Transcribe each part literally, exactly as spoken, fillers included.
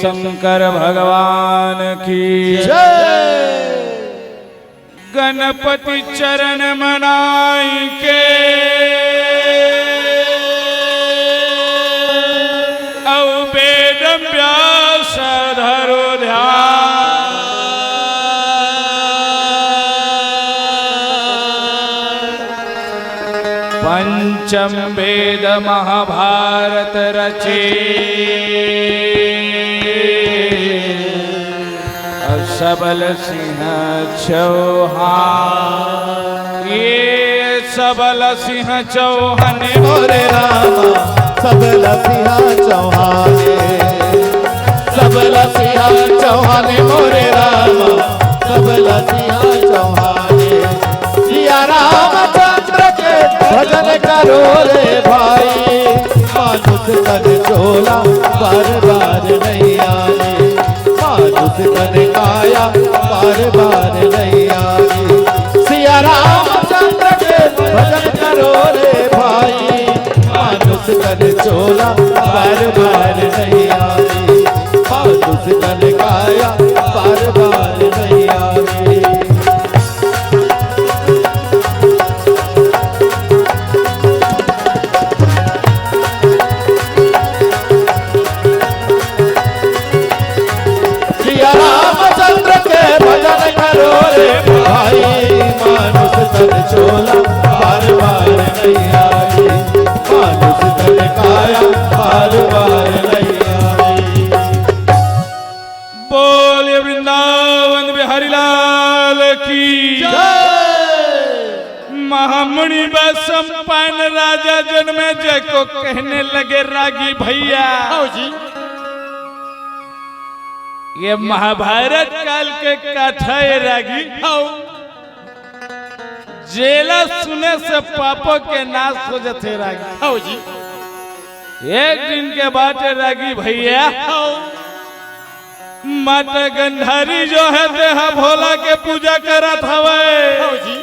शंकर भगवान की जय। गणपति चरण मनाई के अउ वेद व्यास धरो ध्यान। पंचम वेद महाभारत रचे सबल सिंह चौहान। ये सबल सिंह चौहान। मोरे राम, सबल सिंह चौहान। सबल सिंह चौहान मोरे राम, सबल सिंह चौहान। सिया रामचंद्र के भजन करो रे भाई, मानुष तन चोला बार बार नहीं आई, मानुष तन काया बार बार नहीं आई। सिया रामचंद्र के भजन करो रे भाई, मानुष तन चोला बार बार नहीं आई, मानुष तन काया बार बार नहीं आई। सिया रामचंद्र के भजन करो रे भाई, मानुष तन चोला बार बार नहीं आई, मानुष तन काया बार बार नहीं आई। बोलिए वृंदावन बिहारी लाल की जय। महामुनि व संपन्न राजा जनमेजय को कहने लगे, रागी भैया, हाँ जी। ये महाभारत काल के कथा है रागी। हाँ। जेला सुने से पापों के नाश हो जाथे रागी। हाँ जी। एक दिन के बात है रागी भैया। हाँ। माता गंधारी जो हे तेहा भोला के पूजा करत हवय। हाँ जी।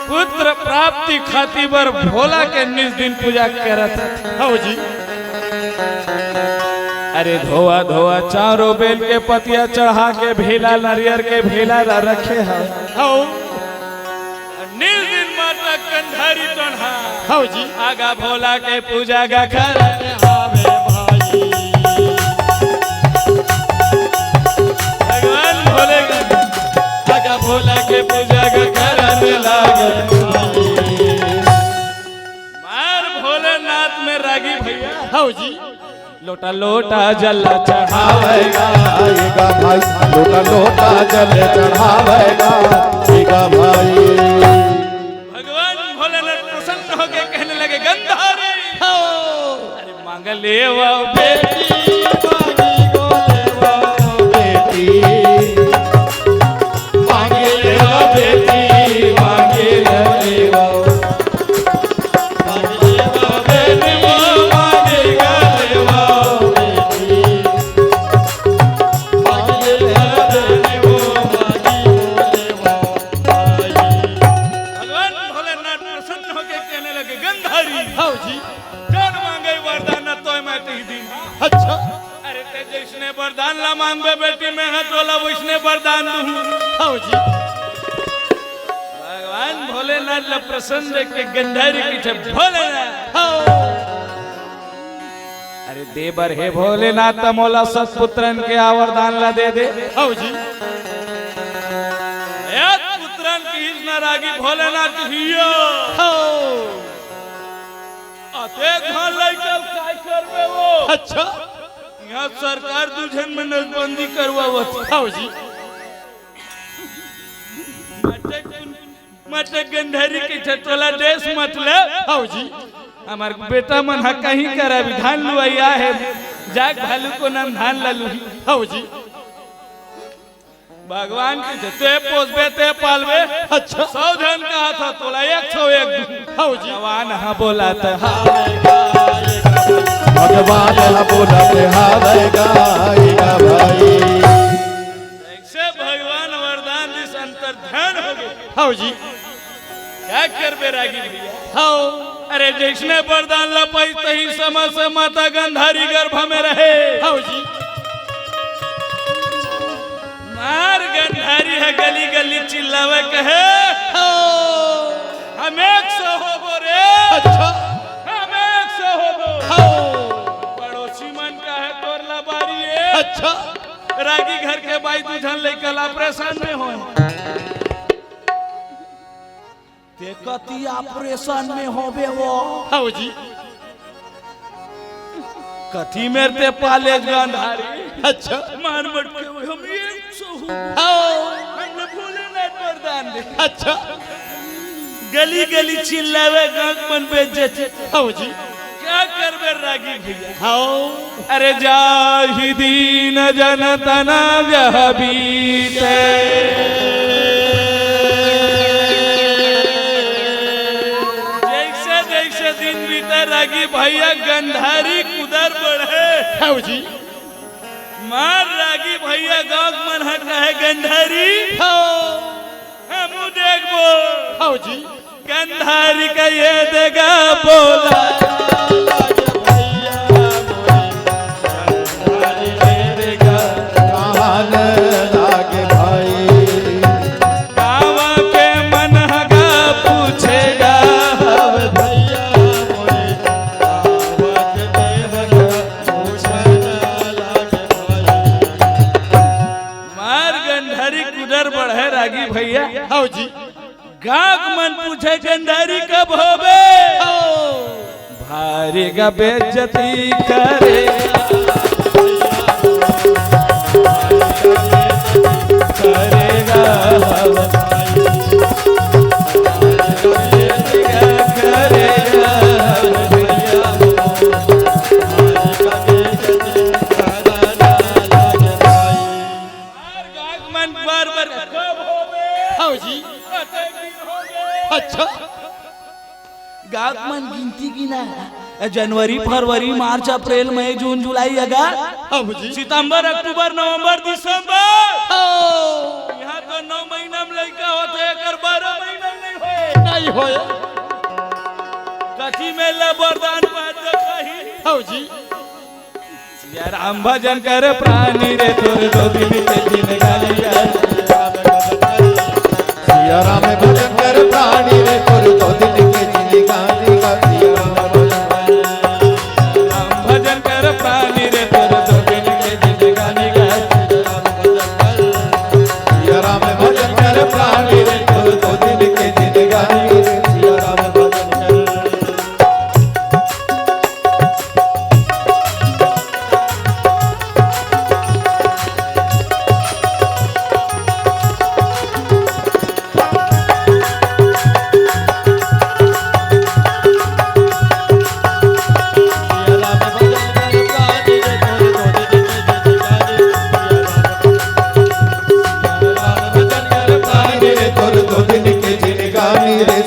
पुत्र प्राप्ति खातिर बर भोला के निज दिन पूजा करत हवय। हाँ जी। अरे धोवा धोवा चारों बेल के पतिया चढ़ा के भेला नरियर के भेला ला रखे हवय। हाँ। निज दिन माता गंधारी टोनहा। हाँ जी। आगा भोला के पूजा गा करत हावे भाई। भगवान भोले के आगा भोला के पूजा गा करत लागत भाई। मार भोलेनाथ में रागी भैया। हाँ जी। लोटा लोटा जल चढ़ावेगा, एगा भाई, लोटा लोटा जल चढ़ावेगा, एगा भाई। भगवान भोलेनाथ प्रसन्न होके कहने लगे, गंधारी, हाँ। अरे मांग लेवा बेटी, मांगी गो लेवा बेटी। मांग लेवा बेटी, मांग लेवा। भगवान भोलेनाथ प्रसन्न होके कहने लगे, गंधारी, हाँ जी। जौन मांगे वरदान न तोय मैं तुही दिन। अच्छा। अरे ते जैसने वरदान ला मांगबे बेटी, मैं हा तोला वैसने वरदान दूँ। हाँ जी। भगवान भोलेनाथ ला प्रसन्न देख के गंधारी कथे, भोलेनाथ, हाँ। अरे दे बर हे भोलेनाथ, त मोला सत पुत्रन के वरदान ला दे दे। हाँ जी। एक पुत्रन किहिस न रागी भोलेनाथ हिया। हाँ। अते घर लइके काय करबे वो? अच्छा। यहाँ सरकार दू झन में नसबंदी करवावत। हाँ जी। मटे कुन-, मटे गंधारी कथे तोला देस मतलब। हाँ जी। हमार बेटा मन हा कहीं करा विधान लुआई आहे, जाग भालू को नाम धान ला लुही। हाँ जी। भगवान कथे ते पोसबे, ते पालबे। अच्छा। सौ झन कहा था तोला एक सौ एक दूँ। हाँ जी। भगवान हा बोला त हा। भगवान हा बोला त हा, आवेगा, आवेगा भाई। जैसे भगवान वरदान दिस अंतर ध्यान हो गए। हाँ जी। का करबे रागी भैया? हाँ। अरे जइसने बरदान ला पाइस तही समय से माता गंधारी गर्भ में रहे। हव जी। मार गंधारी ह गली गली चिल्लावे कहे, हव। हम एक सौ होबो रे। अच्छा। हम एक सौ होबो। हव। पड़ोसी मन कहे तोर ला बारी ए। अच्छा। रागी घर के बाई दू झन लइका ला ऑपरेशन में होय। ते कति ऑपरेशन में होबे वो। हव जी। कति मेर ते पालेस गंधारी। अच्छा। मार मटके वो हम एक सौ हो। हव। हमने भोलेनाथ वरदान दे। अच्छा। गली गली चिल्लावे गाँव मन बेइज्जती। हव जी। का करबे रागी भइया? हव। अरे जाहि दीन जन तन जह बीते। जइसे जइसे दिन बीते रागी भइया गंधारी कुदर बढ़े। हव जी। मार रागी भइया गाँव मन हट रहे गंधारी। हव। हमू देखबो। हव जी। गंधारी का ये देगा बोला। गाँव के मन हगा पूछेगा। मार गंधारी कुदर बढ़े रागी भइया। हव जी। गाँव मन पूछे गंधारी कब होबे? हव। भारी का बेइज्जती करे। करेगा। करेगा। मार गाँव मन बार बार कब होबे? हव जी। कतेक दिन होगे? अच्छा। गाँव मन गिनती गिना। जनवरी, फरवरी, मार्च, अप्रैल, मई, जून, जुलाई, अगस्त। हव जी। सितंबर, अक्टूबर, नवंबर, दिसंबर। हव। इहाँ तो नौ महीना में लइका होथे, एकर बारह महीना में नहीं होय। नहीं होय। कथी में ले वरदान पात कही। हव जी। सिया राम भजन कर प्राणी रे, तोर दो दिन के जिंदगानी रे। सिया राम भजन कर प्राणी रे, तोर दो दिन के जिंदगानी रे। सिया राम भजन कर। राम भजन कर प्राणी रे, तोर दो दिन के जिंदगानी रे। सिया राम भजन कर प्राणी रे, तोर दो दिन के जिंदगानी रे। सिया राम भजन कर।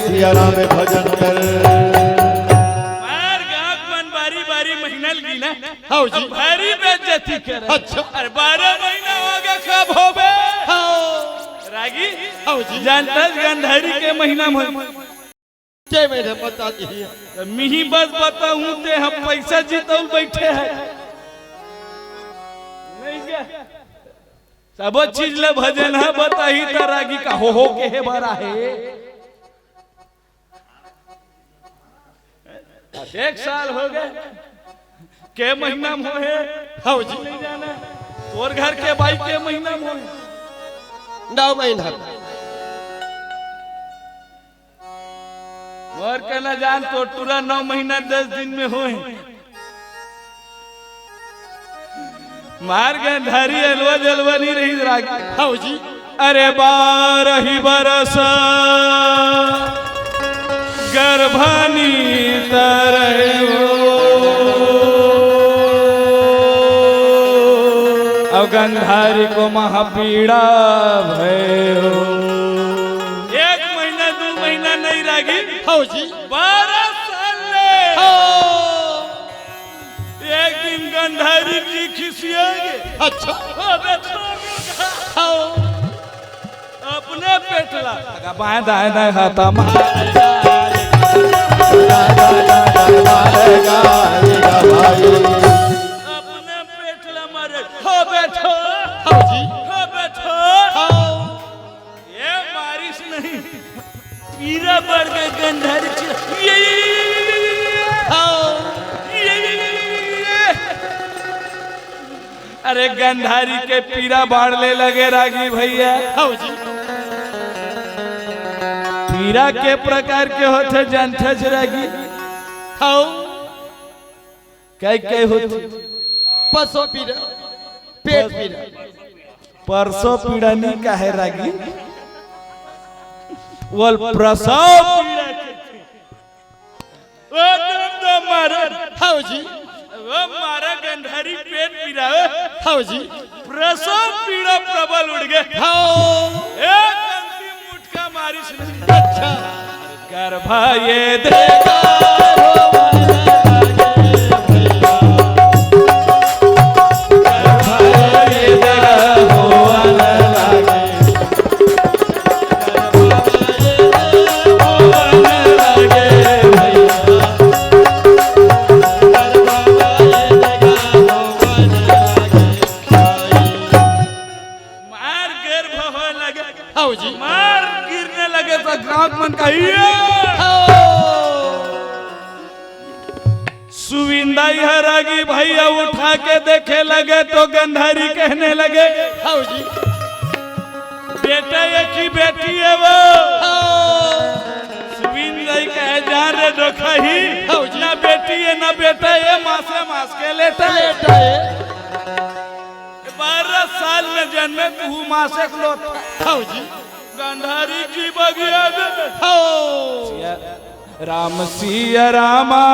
सिया राम भजन कर। मार गाँव मन बारी बारी महीना लगी ना। हव जी। अब भारी बेइज्जती करे। अच्छा। अरे बारह महीना होगे, कब होबे? हव। रागी। हव जी। जानथस गंधारी के महीना में। के महीना बता दिही। त मिही बस बताहूँ ते हम पैसा जीतउल बइठे हन। नहीं क्या? सबो चीज ले भजन ह बताही त रागी का हो हो के हे बर आहे। एक साल होगे। के महीना में होहे? हव जी। नहीं जाना। तोर घर के बाई के महीना में होहे? नौ महीना। मोर कहना जान तो टूरा नौ महीना दस दिन में होहे। मार गंधारी अलवा जलवा नहीं रही रागी। हव जी। अरे बारही बरस गर्भानी तरहो। अब गंधारी को महापीड़ा भयो। एक महीना, दू महीना नहीं रागी। हव जी। बारह साल ले। हव। एक दिन गंधारी जी खिसिया गे। अच्छा। अबे तो हव। अपने पेट ला। बाएं दाएं दाएं हाथा मार। अपने पेट ला मारे। हो बैठो। हाँ जी। हो बैठो। हाँ। ये मारिस नहीं, पीरा बढ़ के गंधारी चिल्ला, ये, ये, ये, ये, ये, ये। हाँ। ये, ये, ये, ये, ये। अरे, गंधारी के पीरा बाढ़ ले लगे रागी भैया। हाँ जी। पीरा के प्रकार के होथे जानथस रागी? हाँ। कई कई होथे? पसो पीरा, पेट पीरा। परसों पीड़ा नहीं काहे रागी? बोल, प्रसव पीड़ा। ओ तुम तो मारो। हाँ जी। वो मारा गंधारी पेट पीड़ा। हाँ जी। प्रसव पीड़ा प्रबल उड़ गए। हाँ। एक अंतिम मुटका मारिस नहीं। अच्छा। गर्भ ये देगा होवन लागे भैया। गर्भ ये देगा होवन लागे। गर्भ ये देगा होवन लागे भैया। गर्भ ये देगा होवन लागे। मार गर्भ होए लगे। हाँ जी। मार गिरने लगे तो ग्राहक मन का ये। हाँ। सुविंदा यह रागी भैया उठा के देखे लगे तो गंधारी कहने लगे, हाँ जी। बेटा ये की बेटी है वो। हाँ। सुविंदा ही कहे, जा रे धोखा ही। हाँ जी। ना बेटी है ना बेटा है, मासे मास के लेटा है। लेटा है। बारह साल में जन्मे तू मासे को लोटा। हाँ जी। गंधारी जी बगिया में। हाँ। सिया राम सिया रामा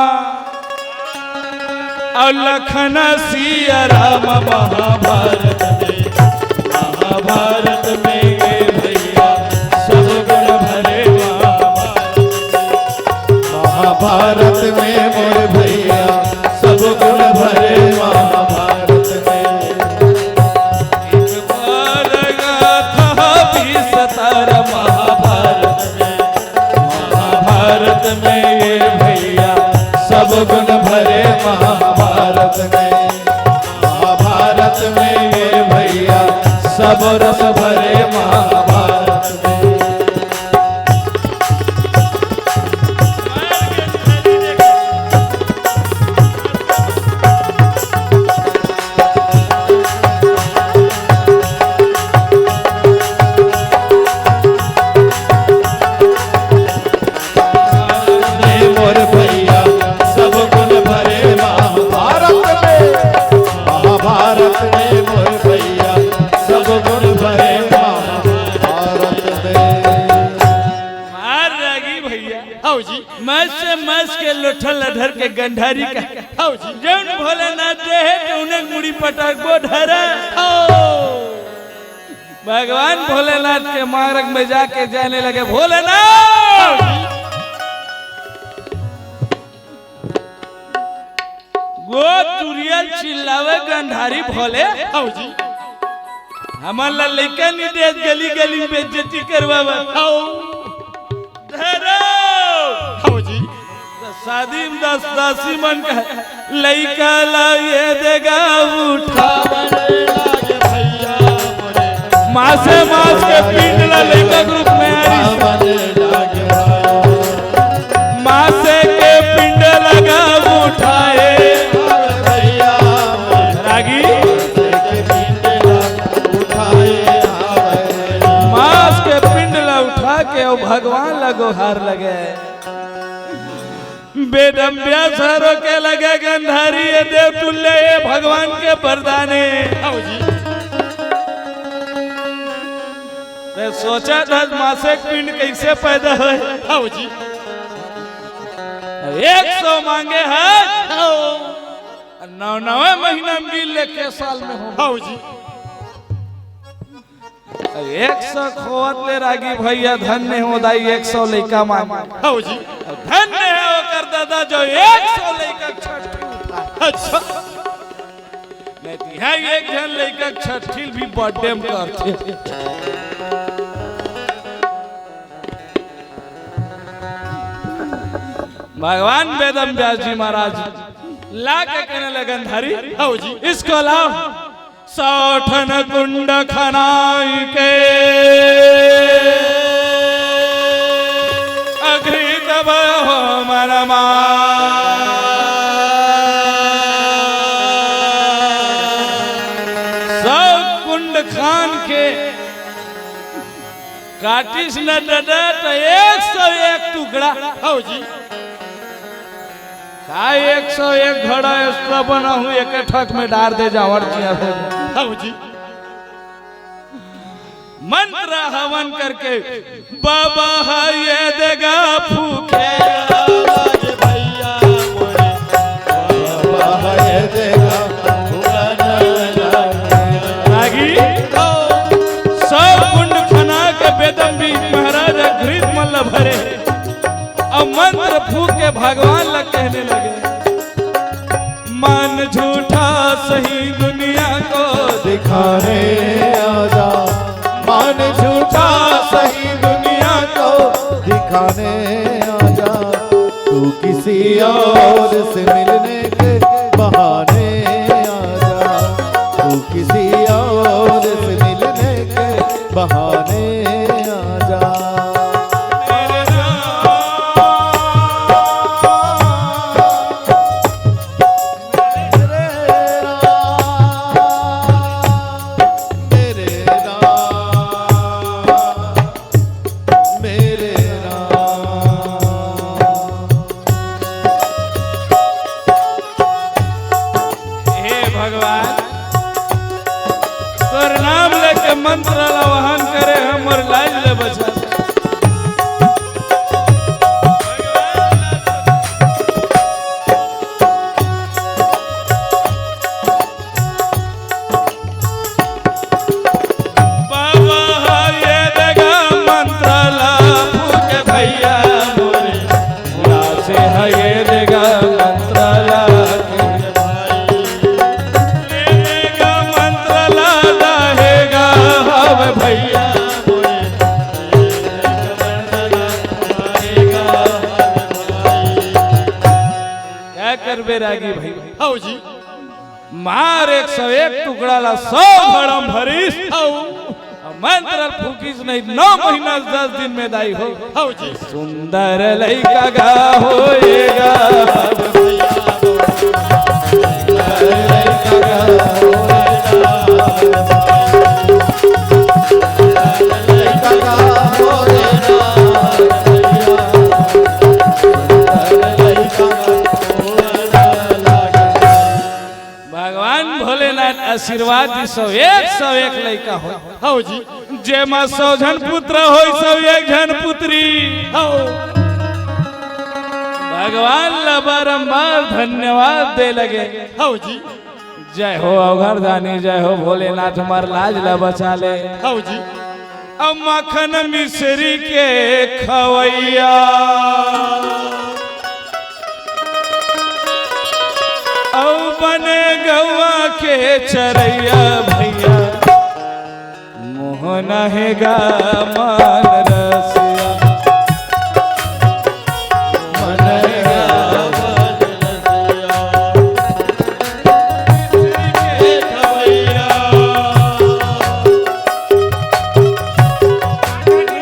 और लखन सिया राम महाभारत में, महाभारत में ये भैया सब गुण भरे महाभारत में। महाभारत में मोर भैया सब गुण भरे महाभारत में। एक बार गाथा विस्तार महाभारत में, महाभारत में ये भैया सब गुण भरे महाभारत में। महाभारत में ये भैया सब रस भरे महाभारत में। मोर भैया सब गुण भरे महाभारत में, महाभारत में मोर भैया सब गुण भरे महाभारत में। मार रागी भैया। हाँ जी। मस से मस के लोठा लधर के गंधारी का। हाँ जी। जौन भोलेनाथ दे हे, तौने मुड़ी पटक बो धरा। हाँ। भगवान भोलेनाथ के मार्ग में जाके जाने लगे, भोलेनाथ! गो तुरियल चिल्लावे गंधारी भोले। हाँ जी। हमन ला लइका नहीं देत, गली गली में बेइज्जती करवावा। हाँ। धरो। हाँ जी। शादी में दस दासी मन का लइका ला ये देगा उठावन लागे भैया मोरे। मासे मास के पिंड ला लइका के रूप में आनी। उठावन लागे भाई। मासे के पिंड लगा उठाए। भैया मोरे। रागी। मासे के पिंड लगा उठाए। मास के पिंड ला उठा के वो भगवान ला गोहार लगे। बेदम ब्यास हरो के लगे गंधारी, ये देव तुल्य, ये भगवान के वरदान है। हाँ जी। ते सोचा था मासिक पिंड कैसे पैदा होए? हाँ जी। एक सौ मांगे है, हाँ। नौ नवे महीना में गिन ले के साल में हो। हाँ जी। एक सौ खोवत ले रागी भैया, धन्य हो दाई, एक सौ लइका मांगे। हाँ जी। धन्य है ओकर दादा जो एक सौ लइका छठी उठा। अच्छा। नहीं तो यहाँ एक झन लइका छठी भी birthday में करथे। भगवान वेदम व्यास जी महाराज ला के कहने लगन, धारी, हव जी। इसको लाव, सौ ठन कुंड खनाई के अघृत भयो मनमा। सौ कुंड खान के काटिस न डडा त एक सौ एक टुकड़ा। हव जी। का एक सौ एक घड़ा extra बनाहूं, एक ठक में डार दे जावड़ जिया हो। हव जी। मंत्र हवन करके बाबा ह ये देगा फूके। आज भैया मोरे, बाबा ह ये देगा फूके। लागी। सौ कुंड खना के वेदम भी महाराज अघृत मल्ल भरे। अउ मंत्र फूक के भगवान ला कहने लगे, मान झूठा सही दुनिया को दिखाने आजा, मान झूठा सही दुनिया को दिखाने आजा, तू किसी और से मिलने के बहाने आजा, तू किसी और से मिलने के बहाने आजा। हे भगवान, तोर नाम लेके मंत्र ला वहन करे, हमर लाज ले बचा। बाबा ह ये देगा मंत्र ला फूके भैया मोरे, लासे ह ये देगा मंत्र ला फूके भाई। ये देगा मंत्र ला दाहेगा हव भैया मोरे, ये देगा मंत्र ला दाहेगा हव भाई। का करबे रागी भाई? हव जी। मार एक सौ एक टुकड़ा ला सौ घड़ा म भरिस। हव। अउ मंत्र फूकिस नहीं, नौ महीना दस दिन में दाई हो। हव जी। सुंदर लइका गा होएगा। भगवान भोलेनाथ आशीर्वाद दी, सौ एक, सौ एक लइका हो। हव जी। जेमा सौ झन पुत्र होय, सौ एक झन पुत्री। हव। भगवान ला बारंबार धन्यवाद दे लगे। हव जी। जय हो अवघरदानी, जय हो भोलेनाथ, हमर लाज ला बचा ले। हव जी। अउ मक्खन मिश्री के खवैया, अउ बने गौवा के चरैया भैया, मोहन हे गा मन रसिया। मन हे गा मन रसिया।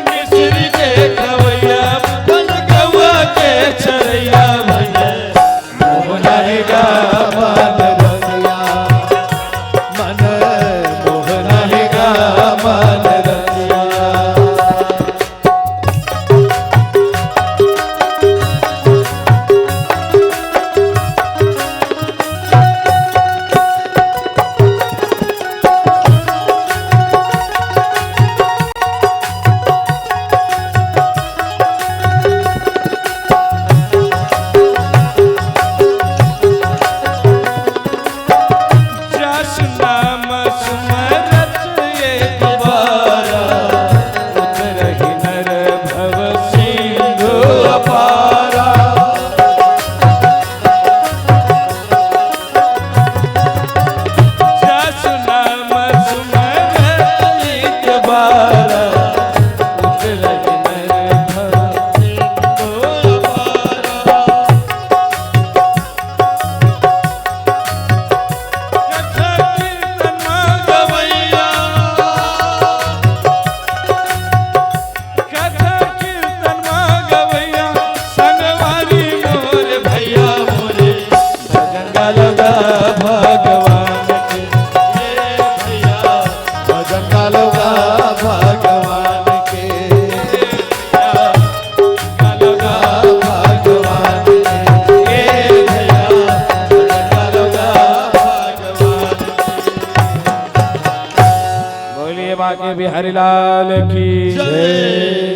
मिश्री के खवैया, बन गवा के चरैया भैया। मोहन हे गा मन रसिया, मन मोहन हे गा मन रसिया। भगवान के, ए भैया, भजन गालो गा भगवान के। बोलिए बांके बिहारी लाल की जय।